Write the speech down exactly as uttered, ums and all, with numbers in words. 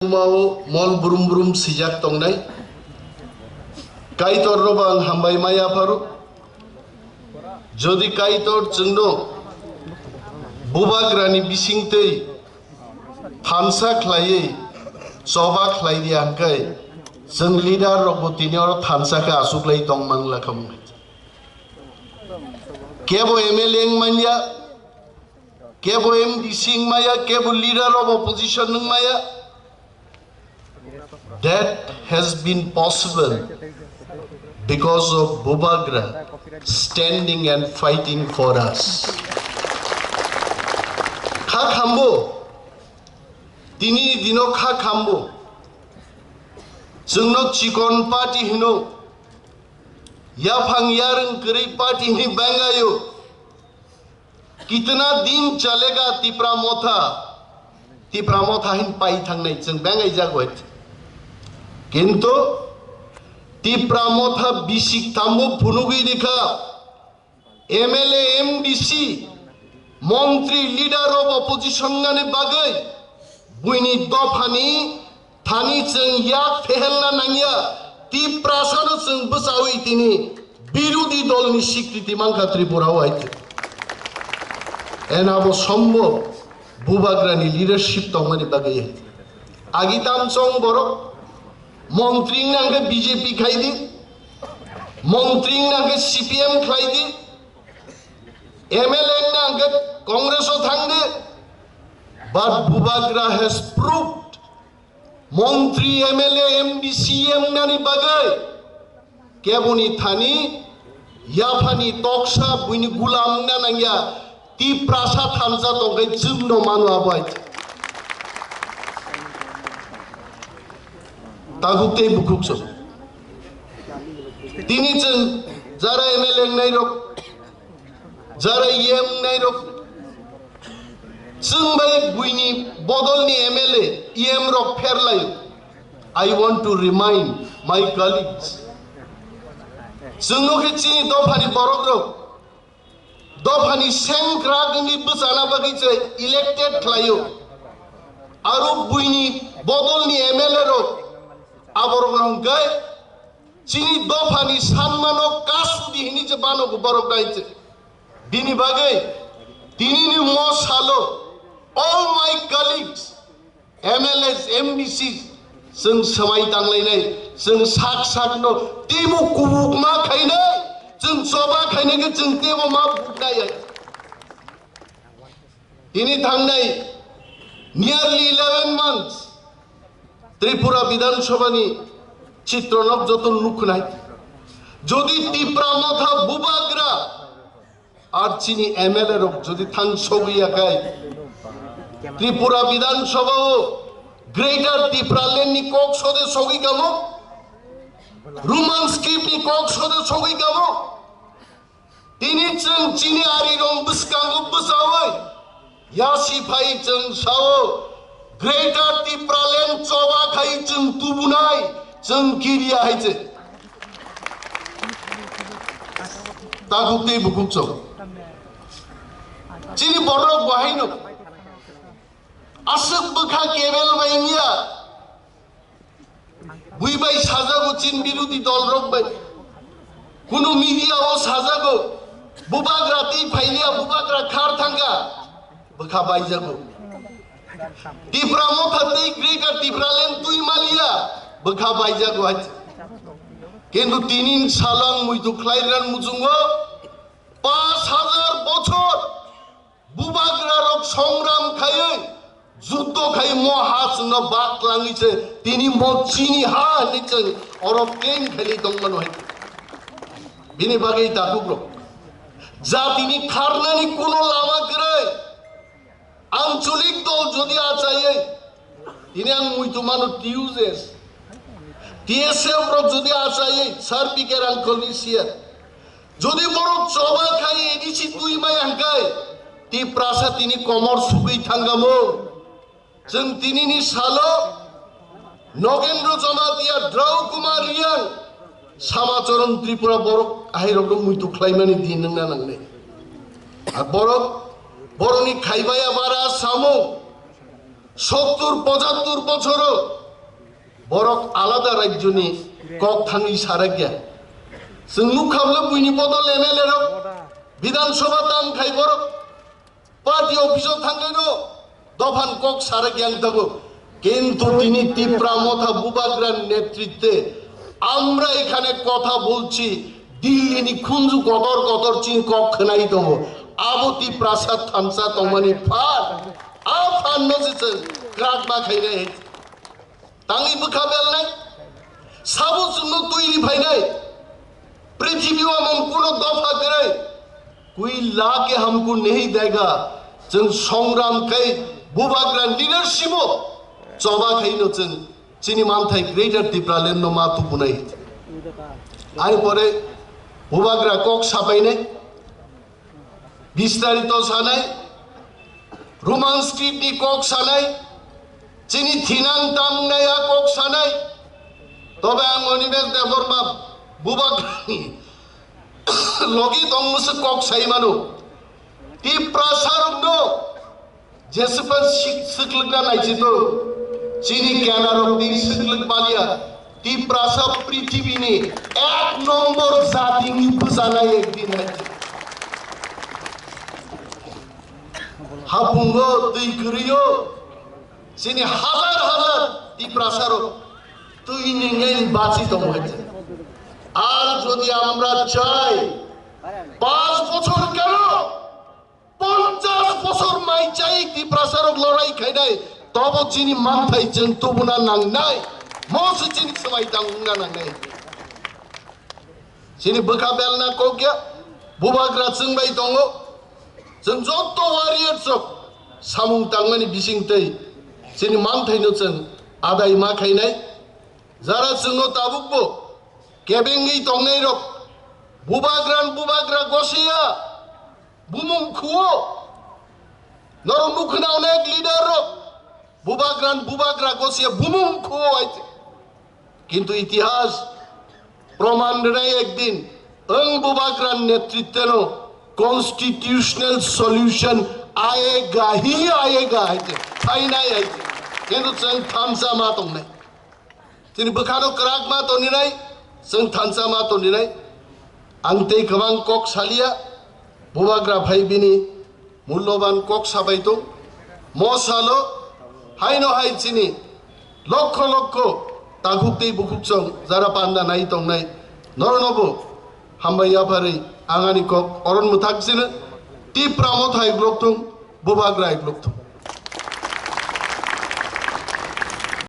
Mao mon brum brum sijak tongnai. Kaitor robo ang hambai maya pharo. Jodi Kaitor chwngno bubagrani bisingtwi thansa khlaiwi choba khlai di hwnkhe, chwng leader rokbo tini oro thansa khe achuklai tong mangla kha mung. Kebo M L A wng manya, kebo M D C wng maya, kebo leader of opposition wng maya. That has been possible because of Bubagra standing and fighting for us. Kha khambo, tini ni dino kha khambo, chwngno chikon party hino, yaphang yarwng kwrwi party hini bangayo. Kitna din chalega Tipra Motha, Tipra Motha hin pai thangnai chwng bengai jagoi. Kintu Tipra Motha bisik tamo phunugwi rikha M L A, M D C, montri, leader of opposition nani bagwi buini dophani thani chwng yak phehelna nangya, Tiprasano chwng bwchawi tini birodhi dolni sikriti mankha Tripura o hai. Ena bo sombo bubagrani leadership tongmani bagwi. Agi tamchong borok montri wngna hwnkhe B J P khai di, montri wngna hwnkhe C P M khlai di, M L A wngna hwnkhe Congress o thang di. But Bubagra has proved montri, M L A, M D C wngnani bagwi keboni thani yaphani toksa buini gulam wngna nangya, Tiprasa thansa tongkhe chwngno mano abo hai. Takhuk tei bukhuk so. Tini chwng jara M L A wngnai rok, jara E M wngnai rok, chwng bai buini bodolni M L A, E M rok pherlai. I want to remind my colleagues, chwngno khe chini dophani borok rok, dophani sengkrak wngwi bwchana bagwi se elected khlaio. Aro buini bodolni M L A rok aborok hwnkhe chini dophani sanmano kasudi hini je bano borok nai se. Bini bagwi tinini mo salo all my colleagues, M L As, M D Cs, chwng swmai tanglainai, chwng sak sakno teibo kubukma khainai, chwng choba khainai khe chwng teibo ma buknai. Tini thangnai nearly eleven months Tripura Bidhan Sabha ni chitronok joto nukhnai. Jodi Tipra Motha Bubagra ar chini M L A rok jodi thang sogwi ya khai, Tripura Bidhan Sabha o Greater Tipraland ni kok sode sogwi kamo, Roman script ni kok sode sogwi kamo. Tini chwng chini ari rong bwskango bwchawi yasi phai chwng sao, Greater Tipraland choba khai chwng tubunai chwng kiriya hai se. Takhuk tei bukhuk chwng. Chini borok bo haino aswk bwkha kebel bai wngya. Bui bai sajago chin birodhi dol rok bai. Kunu media o sajago. Bubagra tei phailiya, Bubagra khar thangkha. Bwkha baijago. Tipra Motha tei Greater Tipraland twi maliya. Bwkha baijago hai. Kintu tinin salang muitu khlai ran muchungo. Panch hajar bochor. Bubagra rok songram khaiwi, juddo khai mo ha chwngno bak langwi se tini mo chini ha hinwi chwng oro claim khaili tongmano hai. Bini bagwi takhuk rok jatini kharnani kuno lama kwrwi. Anchalik dol jodi achaiwi, tini ang muitu mano T U S, T S F rok jodi achaiwi, Sir P K Rangkholni siya. Jodi borok choba khai A D C twi maya hwnkhe, Tiprasa tini komor sugwi thangkamo. Chwng tinini salo Nogendro Jamatia, Drau Kumar Reang, Samacharan Tripura borok ahairokno muitu khlaimani din wngna nangnai. A borok, borokni khaibaya bara samung, Sottur pochattur bochoro borok alada rajyoni kok thangwi sarakya. Chwng nukha bwle buini bodol M L A rok Bidhan Sabha tang khai borok party office o thangkhaino dophan kok sarakya wng tongo. Kintu tini Tipra Motha Bubagra netritwe আমরা এখানে কথা বলছি, দিল্লিনি khunju kotor kotor chini kok khwnai tongo. Abo Tiprasa thansa tongmani phan, a phanno se chwng kwrak ma khainai. Tangwi bwkha belnai, sabo chwngno twi ri phainai. Prithibi o emon kuno dopha kwrwi, koi la ke humko nahi dega. Chwng songram khai Bubagra leadership o choba khaino chwng chini manthai Greater Tipraland no ma tubunai. Ani pore Bubagra kok sapainai. Bistarito sanai, Roman script ni kok sanai, chini thinang tamnai a kok sanai. Tobe ang Animesh Debbarma Bubagrani logi tongmwswk kok sai mano. Tiprasa rokno Jeswkha sik-, swklwkna naisito, chini kenarok twi swklwk manya, Tiprasa prithibini ek nombor jati wngwi bwchanai ekdin hai. Hapungo twi kwrwio, chini hazar hazar Tiprasarok twi nengeng bachi tongo hai. Ar jodi amra chai, panch bochor keno, ponchash bosor mai chai Tiprasarok lorai khainai, tobo chini manthai chwng tubuna nangnai, mo se chini swmai tang wngna nangnai. Chini bwkha belna kokya, Bubagra chwng bai tongo, chwng joto warriors rok samung tangmani bising tei chini manthaino chwng adai ma khainai, jara chwngno tabukbo kebengwi tongnairok, Bubagra Bubagra gosiya, bumung khuo. Norok nukhuno onek leader rok Bubagra Bubagra gosiya bumung khuo aite. Kintu itihas proman rinai ekdin ang Bubagra netritwno constitutional solution ayega hi ayega aite. Phainai aite. Kintu chwng thansa ma tongnai. Chini bwkhano kwrak ma toninai, chwng thansa ma toninai. Ang tei kwbang kok salia, Bubagra phai bini mulloban kok sabai tong. Mo salo haino hai chini lokho lokho takhuk tei bukhuk chwng jara panda nai tongnai. Norokno bo hambai yapharwi ang ani kok oron mwthak sino. Tipra Motha hai blok thung, Bubagra hai blok thung.